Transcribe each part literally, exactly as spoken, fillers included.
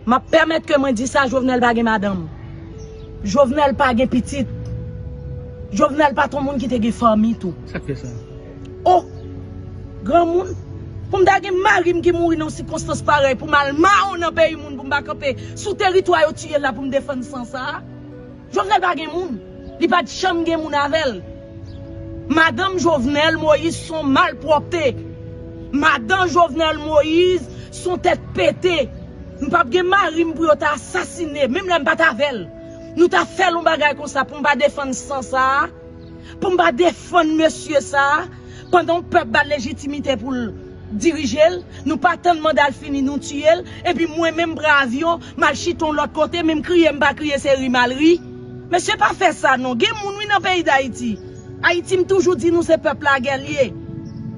M ap pèmèt ke mwen di sa, Jovenel pa gen madanm. Jovenel pa gen pitit. Jovenel pa t yon moun ki te gen fanmi tou. Sa k fè sa? O! Granmoun, pou m ta gen mari m ki mouri nan yon sikonstans parèy, pou m al mawon nan peyi moun, pou m pa kanpe sou teritwa yo tiye l la pou m defann san sa a. Jovenel pa gen moun. Li pa t janm gen moun avè l. Madanm Jovenel Moïse s on malpwòpte. Madanm Jovenel Moïse s on tèt pete. M p ap gen mari m pou yo ta asasine, menm lè m pa t avè l. Nou ta fè l yon bagay konsa pou m pa defann san sa a, pou m pa defann mesye sa a, pandan yon pèp bat lejitimite pou l dirije l, nou pa tann manda l fini, nou tiye l, epi mwen menm pran avyon, m al chita yon lòt kote, men m kriye, m pa kriye, se ri m al ri. Mesye, pa fè sa non, gen moun wi nan peyi Dayiti. Ayiti, m toujou di nou se pèp lagè l ye.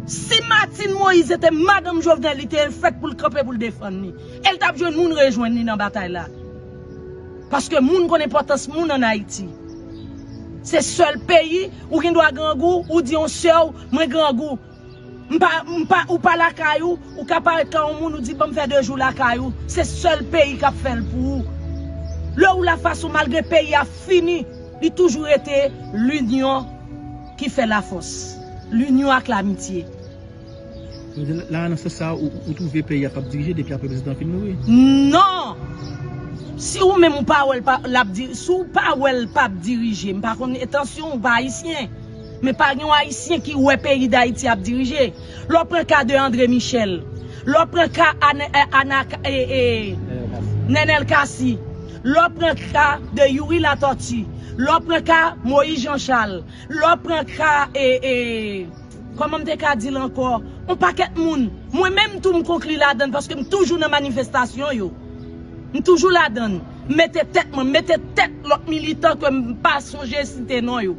Si Martine Moïse se te madanm Jovenel, li te fèt pou l kanpe pou l defann li. E l t ap jwenn moun rejwenn li nan batay la. Paske moun konn enpòtans moun ann Ayiti. Se sèl peyi ou gen dwa grangou, ou di yon sè w, mwen grangou. M pa, m pa, ou pa lakay ou, ou ka parèt kay yon moun, ou di ban m fè de jou lakay ou. Se sèl peyi k ap fè l pou ou. Lè ou la fas ou, malgre peyi a fini, li toujou rete linyon ki fè lafòs. Linyon ak lamitye. Sa vle di la, nan sans sa, ou, ou twouve peyi a p ap dirije depi apre prezidan an fin mouri? Non! Si ou menm ou pa wè l pa, l ap di, si ou pa wè l p ap dirije, m pa konn entansyon ou pa ayisyen. Men pa gen yon ayisyen ki wè peyi Dayiti ap dirije. Lè w pran ka de André Michel, lè w pran ka Ane- eh, Ana- eh, eh, Nenel Cassy, lè w pran ka de Youri Latortue, lè w pran ka Moïse Jean Charles, lè w pran ka eh, eh, kòman m te ka di l ankò? Yon pakèt moun. Mwen menm tou m konkli ladann paske m toujou nan manifestasyon yo. M toujou ladann. M mete tèt mwen, m mete tèt lòt militan ke m pa sonje site non yo.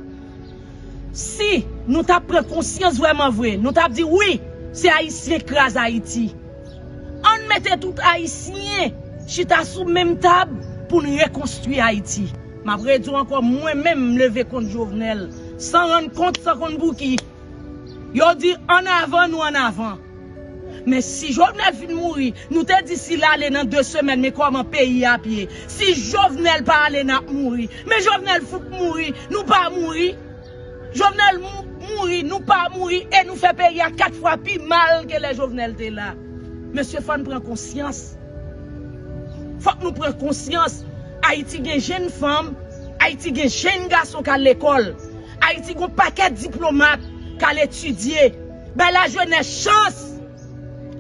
Si nou ta pran konsyans vrèman vre, nou ta di wi, se Ayisyen k kraze Ayiti. Ann mete tout Ayisyen chita sou menm tab pou n rekonstwi Ayiti. M ap redi w ankò, mwen menm m leve kont Jovenel, san rann kont, san konn pou ki. Yo di ann avan, nou ann avan. Men si Jovenel fin mouri, nou te di si l ale nan de semèn, men kòman peyi a ap ye? Si Jovenel pa ale, n ap mouri. Men Jovenel fout mouri, nou pa mouri. Jovenel mou- mouri, nou pa mouri, e nou fè peyi a kat fwa pi mal ke lè Jovenel te la. Mesye, fò n pran konsyans. Fòk nou pran konsyans. Ayiti gen jenn fanm, Ayiti gen jenn gason k al lekòl. Ayiti gen yon pakèt diplomat k al etidye. Bay lajenès chans.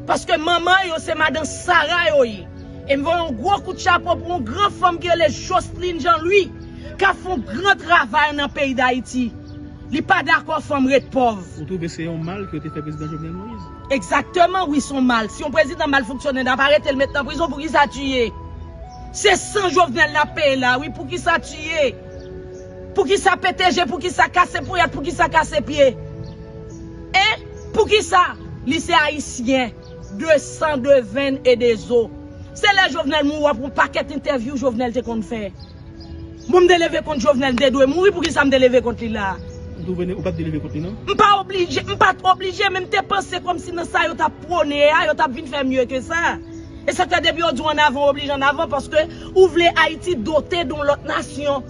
Paske manman yo se madan Sara yo ye. E m voye yon gwo kout chapo pou yon gran fanm ki rele Joseline Jean Louis, k ap fè yon gran travay nan peyi Dayiti. Li pa dakò fanm ret pòv. Ou twouve se yon mal ke yo te fè prezidan Jovenel Moïse? Egzakteman, wi, se yon mal. Si yon prezidan mal fonksyone, n ap arete l met nan prizon, poukisa tiye? Se san Jovenel n ap peye la, wi, poukisa tiye? Poukisa pete je, poukisa kase ponyèt, poukisa kase pye? E poukisa li se ayisyen de san, de venn e de zo? Se lè Jovenel mouri w ap wè yon pakèt entèvyou Jovenel te konn fè. Bon, m te leve kont Jovenel, m te dwe mouri, poukisa m te leve kont li la a? Ou twouve ou pa t dwe leve kont li non? M pa oblije, m pa t oblije, men m te panse kòmsi nan sa yo t ap pwone a, yo t ap vin fè mye ke sa. E sa k fè depi yo di w ann avan, w oblije ann avan, paske ou vle Ayiti dote de yon lòt nasyon.